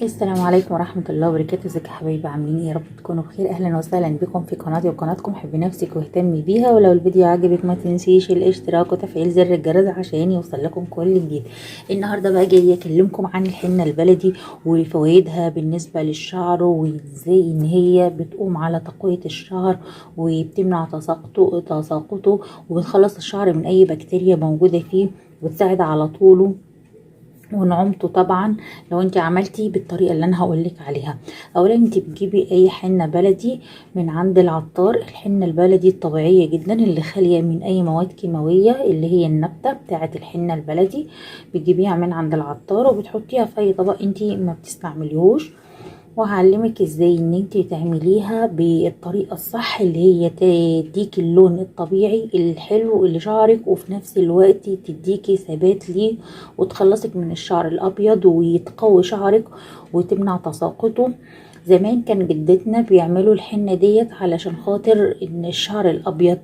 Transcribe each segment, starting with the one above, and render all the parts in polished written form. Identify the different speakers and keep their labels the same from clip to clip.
Speaker 1: السلام عليكم ورحمة الله وبركاته. ازيك يا حبايبي؟ عاملين ايه؟ يا رب تكونوا بخير. اهلا وسهلا بكم في قناتي وقناتكم حبي نفسك واهتمي بيها. ولو الفيديو عجبك ما تنسيش الاشتراك وتفعيل زر الجرس عشان يوصل لكم كل جديد. النهارده بقى جاية اكلمكم عن الحنة البلدي وفوائدها بالنسبة للشعر، وازاي ان هي بتقوم على تقوية الشعر وبتمنع تساقطه وبتخلص الشعر من اي بكتيريا موجودة فيه، وتساعد على طوله ونعومته. طبعا لو انت عملتي بالطريقة اللي انا هقولك عليها. اولا انت بتجيبي اي حنة بلدي من عند العطار، الحنة البلدي الطبيعية جدا اللي خالية من اي مواد كيماوية، اللي هي النبتة بتاعه الحنة البلدي، بتجيبيها من عند العطار وبتحطيها في اي طبق انت ما بتستعمليهوش. وهعلمك ازاي ان انت تعمليها بالطريقة الصح اللي هي تديكي اللون الطبيعي الحلو اللي شعرك، وفي نفس الوقت تديكي ثبات ليه وتخلصك من الشعر الابيض وتقوي شعرك وتمنع تساقطه. زمان كان جدتنا بيعملوا الحنة ديت علشان خاطر ان الشعر الابيض،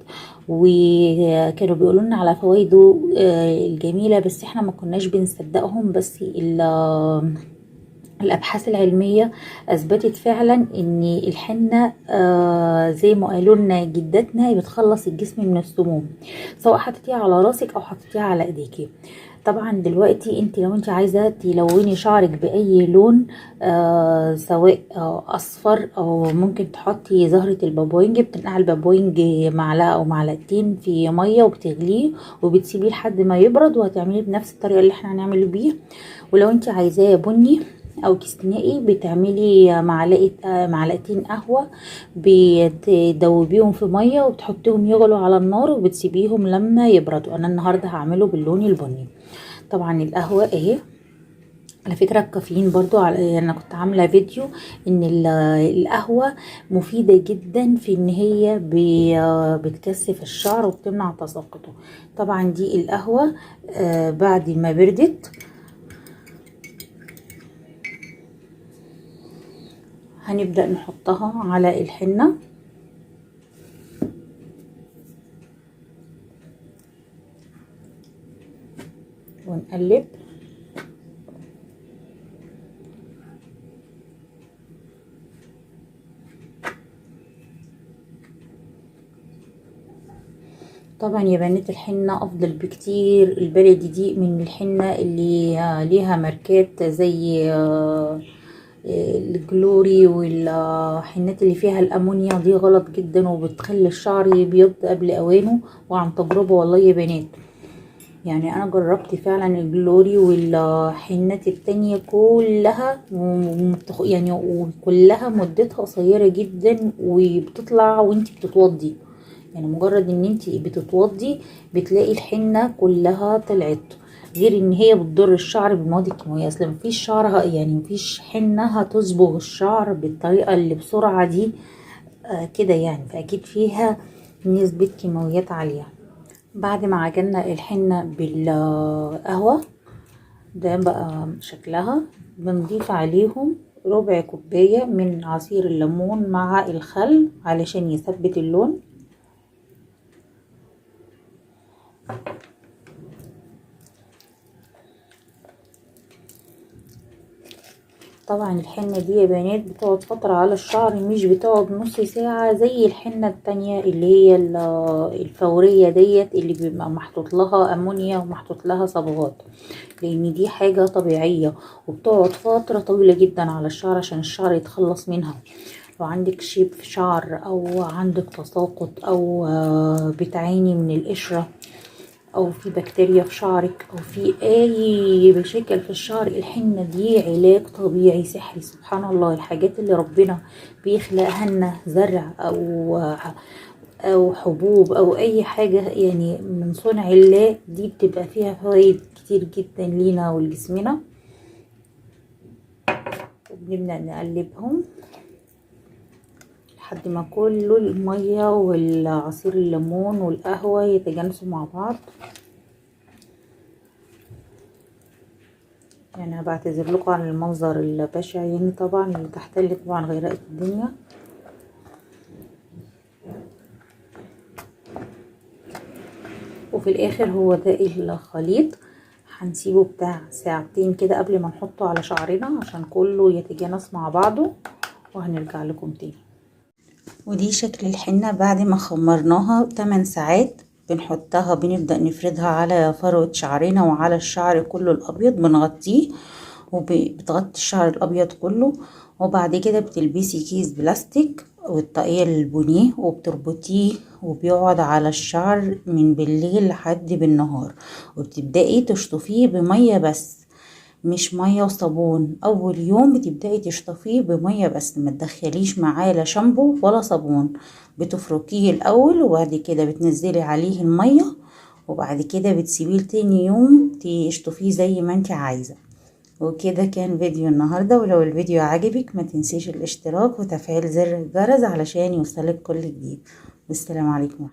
Speaker 1: وكانوا بيقولوا لنا على فوائده الجميلة، بس احنا ما كناش بنصدقهم. بس الابحاث العلمية اثبتت فعلا ان الحنة زي ما قالوا لنا جداتنا بتخلص الجسم من السموم، سواء حطيتيها على راسك او حطيتيها على ايديكي. طبعا دلوقتي انت لو انت عايزه تلوني شعرك باي لون، سواء اصفر، او ممكن تحطي زهره البابونج، بتنقع البابونج معلقه او معلقتين في مية وبتغليه وبتسيبيه لحد ما يبرد، وهتعمليه بنفس الطريقة اللي احنا هنعمله بيه. ولو انت عايزاه بني او كستنائي بتعملي معلقتين قهوة بتدوبيهم في مية وبتحطيهم يغلوا على النار وبتسيبيهم لما يبردوا. انا النهارده هعمله باللون البني. طبعا القهوة اهي، على فكرة الكافيين برضو، انا كنت عامله فيديو ان القهوة مفيدة جدا في ان هي بتكثف الشعر وبتمنع تساقطه. طبعا دي القهوة بعد ما بردت هنبدأ نحطها على الحنة. ونقلب. طبعا يا بنات الحنة افضل بكتير البلدي دي من الحنة اللي ليها ماركات زي الجلوري والحنات اللي فيها الامونيا، دي غلط جدا وبتخلي الشعر يبيض قبل اوانه، وعن تجربه والله يا بنات. يعني انا جربت فعلا الجلوري والحنات التانية كلها، يعني وكلها مدتها قصيرة جدا وبتطلع وانت بتتوضي، يعني مجرد ان انت بتتوضي بتلاقي الحنة كلها طلعت. غير ان هي بتضر الشعر بالمواد الكيماوية، اصل مفيش شعر، يعني مفيش حنة هتصبغ الشعر بالطريقة اللي بسرعة دي كده يعني، فاكيد فيها نسبه كيماويات عالية. بعد ما عجلنا الحنة بالقهوة ده بقى شكلها، بنضيف عليهم ربع كوباية من عصير الليمون مع الخل علشان يثبت اللون. طبعا الحنة دي يا بنات بتقعد فترة على الشعر، مش بتقعد نص ساعة زي الحنة التانية اللي هي الفورية ديت اللي بيبقى محطوط لها امونيا ومحطوط لها صبغات، لان دي حاجة طبيعية وبتقعد فترة طويلة جدا على الشعر عشان الشعر يتخلص منها. لو عندك شيب في شعر او عندك تساقط او بتعاني من القشرة او في بكتيريا في شعرك او في اي مشاكل في الشعر، الحنة دي علاج طبيعي سحري. سبحان الله، الحاجات اللي ربنا بيخلقها لنا زرع او حبوب او اي حاجة يعني من صنع الله، دي بتبقى فيها فوائد كتير جدا لينا ولجسمنا. وبنبدأ نقلبهم لحد ما كله المية والعصير الليمون والقهوة يتجانسوا مع بعض. يعني انا بعتذر لكم عن المنظر البشع، يعني طبعا اللي تحتل طبعا غيرقت الدنيا. وفي الاخر هو ده الخليط. هنسيبه بتاع ساعتين كده قبل ما نحطه على شعرنا عشان كله يتجانس مع بعضه، وهنرجع لكم تاني.
Speaker 2: ودي شكل الحنة بعد ما خمرناها 8 ساعات. بنحطها، بنبدأ نفردها على فروة شعرنا وعلى الشعر كله الأبيض، بنغطيه وبتغطي الشعر الأبيض كله. وبعد كده بتلبسي كيس بلاستيك والطاقية البونيه وبتربطيه، وبيقعد على الشعر من بالليل لحد بالنهار. وبتبدأي تشطفيه بمية بس، مش مية وصابون. اول يوم بتبدأي تشطفيه بمية بس، ما تدخليش معاه لا شامبو ولا صابون. بتفركيه الاول وبعد كده بتنزلي عليه المية، وبعد كده بتسيبيه تاني يوم تشطفيه زي ما انت عايزة. وكده كان فيديو النهاردة، ولو الفيديو عجبك ما تنسيش الاشتراك وتفعيل زر الجرس علشان يوصلك كل جديد. والسلام عليكم.